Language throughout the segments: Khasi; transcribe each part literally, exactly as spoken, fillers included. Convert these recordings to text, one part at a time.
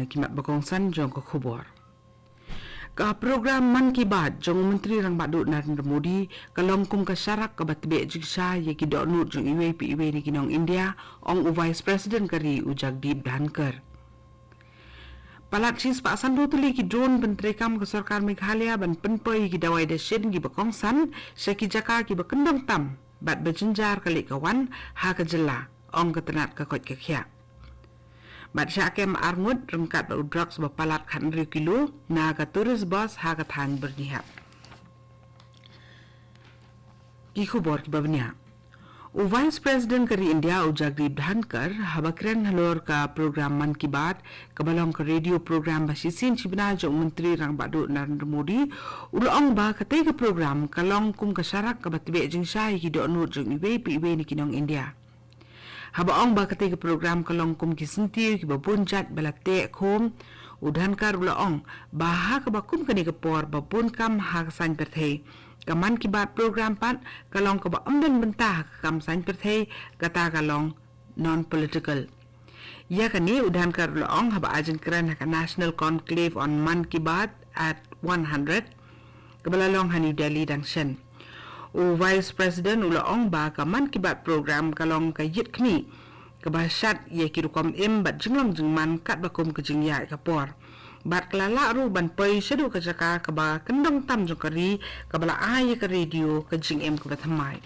ki mat ba kongsan jong ka khubor. Ka program Mann Ki Baat jong u Myntri Rangbah Duh Narendra Modi ka long kum ka sharak kaba tbeh jingshisha ïa ki dohnud jong iwei pa iwei na ki nong India, ong u Vice President ka ri u Jagdeep Dhankhar. Palat shispah sanphew tylli ki drone pyntreikam ka sorkar Meghalaya ban pynpoi ïa ki dawai dashin kiba kongsan sha ki jaka kiba kyndong tam bad ba jynjar ka leit ka wan ha ka jylla, ong ka tnat ka koit ka khiah. Bad shah kem ar ngut ryngkat bad u drugs ba palat khathynriew kilo na ka tourist bus ha ka thaiñ Byrnihat. Ki khubor kiba bniah. U Vice President ka ri India u Jagdeep Dhankhar haba kren halor ka program Mann Ki Baat kaba long ka radio program ba shisien shi bnai jong u Myntri Rangbah Duh Narendra Modi, u la ong ba katei ka program ka long kum ka sharak kaba tbeh jingshisha ïa ki dohnud jong iwei pa iwei na ki nong India. Haba ong ba katei ka program ka long kum ki syntiew kiba bun jait ba la teh khum, u Dhankhar u la ong ba ha kaba kum kane ka por ba bun kam ha ka saiñ pyrthei, ka Mann Ki Baat program pat ka long kaba ym don bynta ha ka kam saiñ pyrthei, kata ka long non-political. Ïa kane u Dhankhar u la ong haba ai jingkren ha ka National Conclave on Mann Ki Baat at one hundred kaba la long ha New Delhi dang shen. U Vice President u la ong ba ka Mann Ki Baat program ka long ka ïit khmih kaba shad ïa ki rukom im bad jinglong jingman katba kum ka jingïaid ka por. Bad ka la lah ruh ban poi shaduh ka jaka kaba kyndong tam jong ka ri kaba la ai ïa ka radio ka jingim kaba thymmai.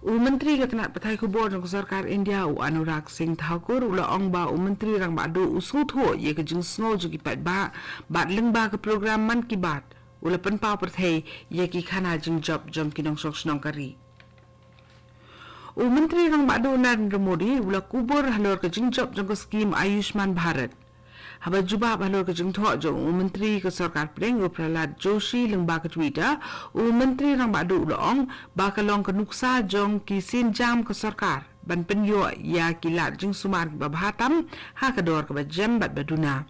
U Myntri ka tnat pathai khubor jong ka sorkar India u Anurag Singh Thakur u la ong ba u Myntri Rangbah Duh u sngewthuh ïa ka jingsngew jong ki paidbah bad lyngba ka program Mann Ki Baat u la pynpaw pyrthei ïa ki khana jingjop jong ki nongshong shnong ka ri. U Myntri Rangbah Duh Narendra Modi u la kubur halor ka jingjop jong ka skim Ayushman Bharat. Haba jubab halor ka jingthoh jong u Myntri ka sorkar pdeng u Pralhad Joshi lyngba ka Twitter, u Myntri Rangbah Duh u la ong ba ka long ka nuksa jong ki sienjam ka sorkar ban pynïoh ïa ki lad jingsumar kiba bha tam ha ka dor kaba jem bad ba duna.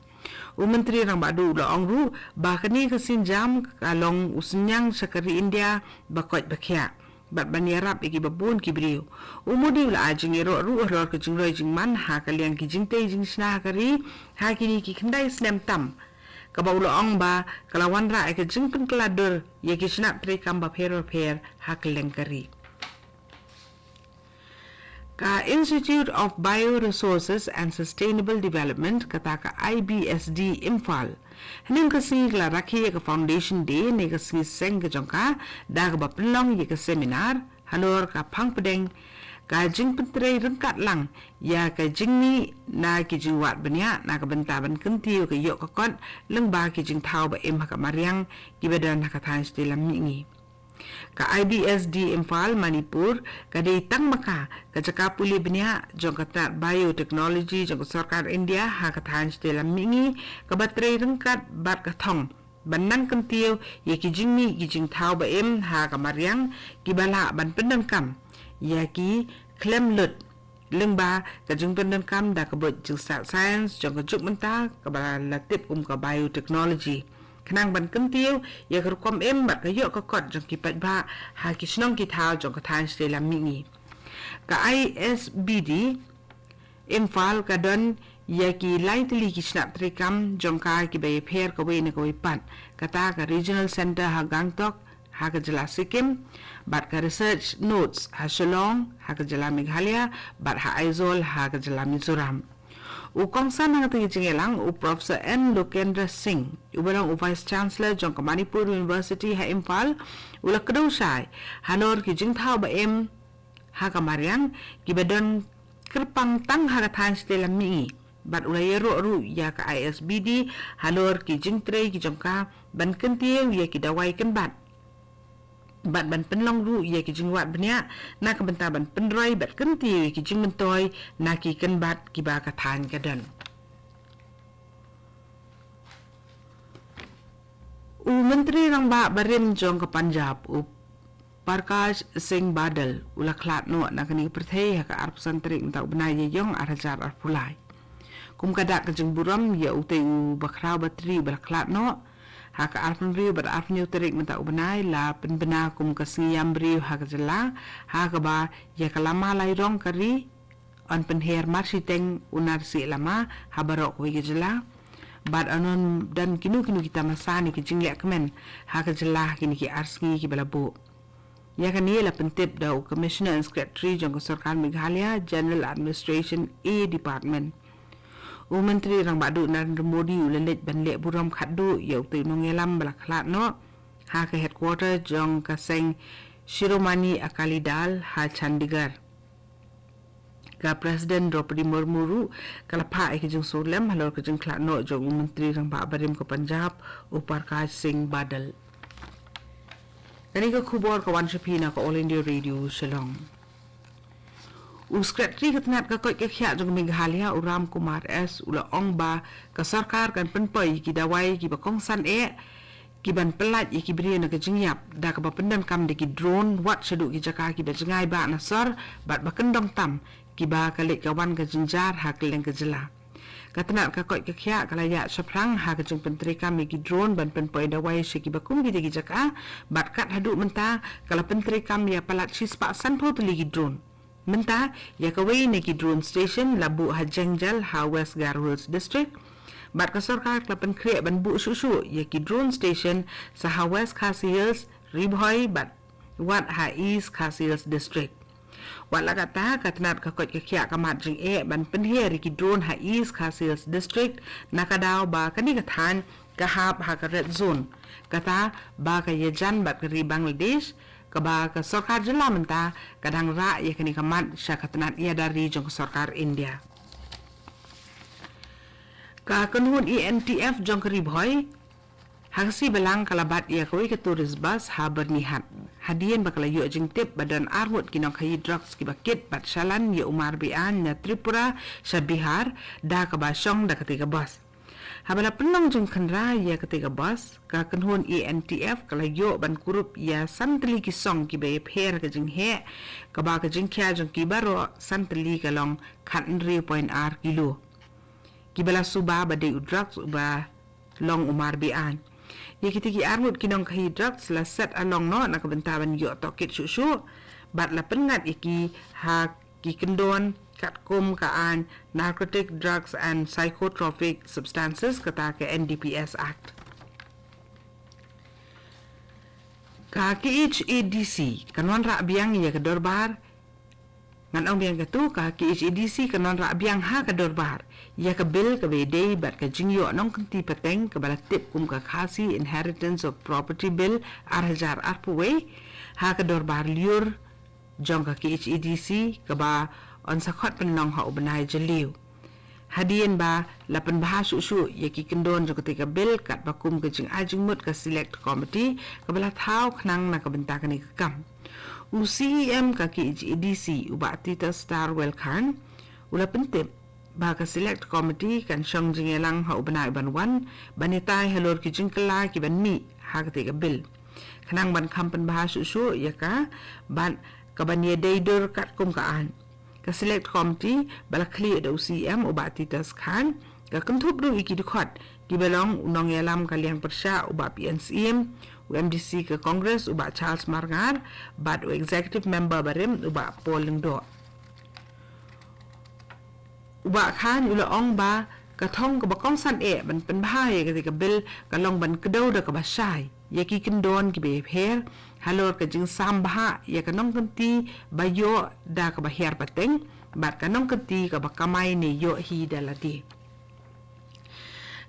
U Myntri Rangbah Duh u la ong ruh ba kane ka sienjam ka long u synñiang sha ka ri India ba koit ba khiah bad ban ïarap ïa kiba bun ki briew. U Modi u la ai jingïaroh ruh halor ka jingroi jingman ha ka liang ki jingtei jingshna ha ka ri ha kine ki khyndai snem tam, kaba u la ong ba ka la wanrah ïa ka jingpynkylla dur ïa ki shnat treikam bapher bapher ha kylleng ka ri. Ka Institute of Bioresources and Sustainable Development, kata ka I B S D Imphal, hynne ka sngi ka la rakhe ïa ka Foundation Day ne ka sngi seng ka jong ka da kaba pynlong ïa ka seminar halor ka phang pdeng ka jingpyntrei ryngkat lang ïa ka jingmih na ki jingwad bniah na ka bynta ban kyntiew ka ïoh ka kot lyngba ki jingthaw ba im ha ka mariang kiba don ha ka thaiñ shatei lam mihngi. Ka I B S D Imphal Manipur ka dei tang ma ka ka jaka pule bniah jong ka tnat biotechnology jong ka sorkar India ha ka thaiñ shatei lam mihngi, kaba trei ryngkat bad ka thong ban nang kyntiew ïa ki jingmih ki jingthaw ba im ha ka mariang kiba lah ban pyndonkam ïa ki khlem lut lyngba ka jingpyndonkam da ka buit jingstad science jong ka juk mynta kaba la tip kum ka biotechnology, khnang ban kyntiew ïa ka rukom im bad ka ïoh ka kot jong ki paidbah ha ki shnong ki thaw jong ka thaiñ shatei lam mihngi. Ka I S B D Imphal ka don ïa ki lai tylli ki shnat treikam jong ka kiba ïapher kawei na kawei pat, kata ka Regional Centre ha Gangtok ha ka jylla Sikkim, bad ka Research Nodes ha Shillong ha ka jylla Meghalaya, bad ha Aizawl ha ka jylla Mizoram. U kongsan ha kata ka jingïalang u Professor N Lokendra Singh, uba long u Vice Chancellor jong ka Manipur University ha Imphal, u la kdew shai halor ki jingthaw ba im ha ka mariang kiba don kyrpang tang ha ka thaiñ shatei lam mihngi, bad u la ïaroh ruh ïa ka I S B D halor ki jingtrei ki jong ka ban kyntiew ïa ki dawai kynbat bad ban pynlong ruh ïa ki jingwad bniah na ka bynta ban pynroi bad kyntiew ïa ki jingmyntoi na ki kynbat kiba ka thaiñ ka don. U Myntri Rangbah barim jong ka Punjab, u Prakash Singh Badal, u la khlad noh na kane ka pyrthei ha ka arphew san tarik mynta u bnai Ïaïong ar hajar arphew lai. Kum ka dak ka jingburom ïa utei u bakhraw batri uba la khlad noh, ha ka arphew hynriew bad arphew hynñiew tarik mynta u bnai la pynbna kum ka sngi ïam briew ha ka jylla, ha kaba ïa ka lama lai rong ka ri yn pynher marshiteng u nar sih lama ha baroh kawei ka jylla, bad yn don kino kino ki tamasa ne ki jingleh kmen ha ka jylla ha kine ki ar sngi kiba la buh. Ïa kane la pyntip da u Commissioner and Secretary jong ka Sorkar Meghalaya, General Administration A Department. U Myntri Rangbah Duh Narendra Modi u la leit ban leh burom khatduh ïa utei u nongïalam ba la khlad noh ha ka headquarter jong ka seng Shiromani Akali Dal ha Chandigarh. Ka President Droupadi Murmu ruh ka la phah ïa ka jingsngewlem halor ka jingkhlad noh jong u Myntri Rangbah barim ka Punjab, u Prakash Singh Badal. Kane ka khubor ka wan sha phi na ka All India Radio Shillong. U Secretary ka tnat ka koit ka khiah jong Meghalaya, u Ram Kumar S, u la ong ba ka sorkar kan pynpoi ïa ki dawai kiba kongsan eh kiban pyllait ïa ki briew na ka jingïap da kaba pyndonkam da ki drone wat shaduh ki jaka kiba jngai ba na sor bad ba kyndong tam kiba ka leit ka wan ka jynjar ha kylleng ka jylla. Ka tnat ka koit ka khiah ka la ïaid shaphrang ha ka jingpyntreikam ïa ki drone ban pynpoi dawai sha kiba kum kita ki jaka, bad kat haduh mynta ka la pyntreikam ïa palat shispah sanphew tylli ki drone. Mynta ïa kawei na ki drone station la buh ha Jengjal ha West Garo Hills District. Bad ka sorkar ka la pynkhreh ban buh shuh shuh ïa ki drone station sa ha West Khasi Hills, Ri Bhoi bad wat ha East Khasi Hills District. Wat la katta, ka tnat ka koit ka khiah ka mad jingeh ban pynher ïa ki drone ha East Khasi Hills District, na ka daw ba kane ka thaiñ ka hap ha ka red zone, kata ba ka ïajan bad ka ri Bangladesh, kaba ka sorkar jylla mynta ka dang rah ïa kane ka mat sha ka tnat ïada ri jong ka sorkar India. Ka kynhun E N T F jong ka Ri Bhoi ha ka sngi Balang ka la bat ïa kawei ka tourist bus ha Byrnihat, hadien ba ka la ïoh jingtip ba don arngut ki nongkhaïi drugs kiba kit bad shalan ïa u mar be-aiñ na Tripura sha Bihar, da kaba shong da katei ka bus. Haba la pynlong jingkhynra ïa katei ka bus, ka kynhun E N T F ka la ïoh ban kurup ïa san tylli ki song kiba ïapher ka jingheh, kaba ka jingkhia jong ki baroh san tylli ka long khathynriew point ar kilo, kiba la suba ba dei u drugs uba long u mar be-aiñ. Ïa kitei ki arngut ki nongkhaïi drugs la set along noh na ka bynta ban ïoh tohkit shuh shuh, bad la pynngat ïa ki ha ki kyndon katkum ka aiñ Narcotic Drugs and Psychotropic Substances, kata ka N D P S Act. Ka K H A D C kan wanrah biang ïa ka dorbar, ngan ong biang katto, ka K H A D C kan wanrah biang ha ka dorbar ïa ka bill kaba ïadei bad ka jingïoh nongkynti pateng kaba la tip kum ka Khasi Inheritance of Property Bill ar hajar arphew wei ha ka dorbar lyiur jong ka K H A D C, kaba yn sa khot pynlong ha u bnai Jylliew. Hadien ba la pynbha shuh shuh ïa ki kyndon jong katei ka bill katba kum ka jingai jingmut ka Select Committee kaba la thaw khnang na ka bynta kane ka kam, u C E M ka K H A D C, u Bah Titosstarwell Chyne, u la pyntip ba ka Select Committee kan shong jingïalang ha u bnai ban wan ban ïatai halor ki jingkylla kiban mih ha katei ka bill, khnang ban kham pynbha shuh shuh ïa ka bad kaban ïadei dur katkum ka aiñ. Ka Select Committee ba la khlieh da u C E M u Bah Titosstarwell Chyne ka kynthup ruh ïa ki dkhot kiba long u nongïalam ka liang pyrshah u Bah P N Syiem, u M D C ka Congress u Bah Charles Marngar bad u Executive Member barim u Bah Paul Lyngdoh. U Bah Chyne u la ong ba ka thong kaba kongsan eh ban pynbha ïa katei ka bill ka long ban kdew da kaba shai ïa ki kyndon kiba ïapher halor ka jingsam bhah ïa ka nongkynti ba ïoh da kaba hiar pateng bad ka nongkynti kaba kamai ne ïoh hi da lade.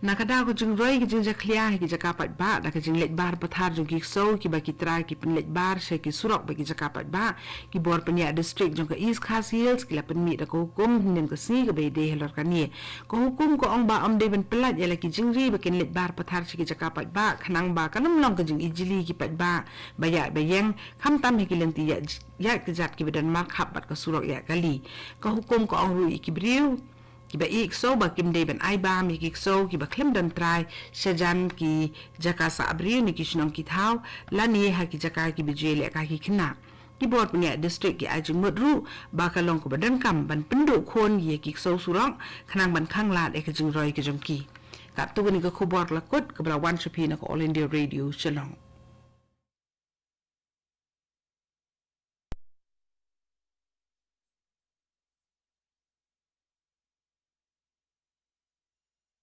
Na ka daw ka jingroi ka jingjakhlia ha ki jaka paidbah da ka jingleit bar pathar jong ki ksew kiba ki trai ki pynleit bar sha ki surok bad ki jaka paidbah, ki bor pynïaid district jong ka East Khasi Hills ki la pynmih da ka hukum hynnin ka sngi kaba ïadei halor kane. Ka hukum ka ong ba ym dei ban pyllait ïa la ki jingri ba kin leit bar pathar sha ki jaka paidbah khnang ba kan ym long ka jingijli ïa ki paidbah ba ïaid ba ïeng, khamtam ha ki lynti ïaid, ïaid kjat kiba don markhap bad ka surok ïaid kali. Ka hukum ka ong ruh ïa ki briew kiba ïeit ksew ba kim dei ban ai bam ïa ki ksew kiba khlem don trai shajan ki jaka sah briew ne ki shnong ki thaw lane ha ki jaka kiba ju ïalehkai ki khynnah. Ki bor pynïaid district ki ai jingmut ruh ba ka long kaba donkam ban pynduh khun ïa ki ksew surok khnang ban khanglad ïa ka jingroi ka jong ki. Katto kane ka khubor la kut kaba la wan sha phi na ka All India Radio Shillong.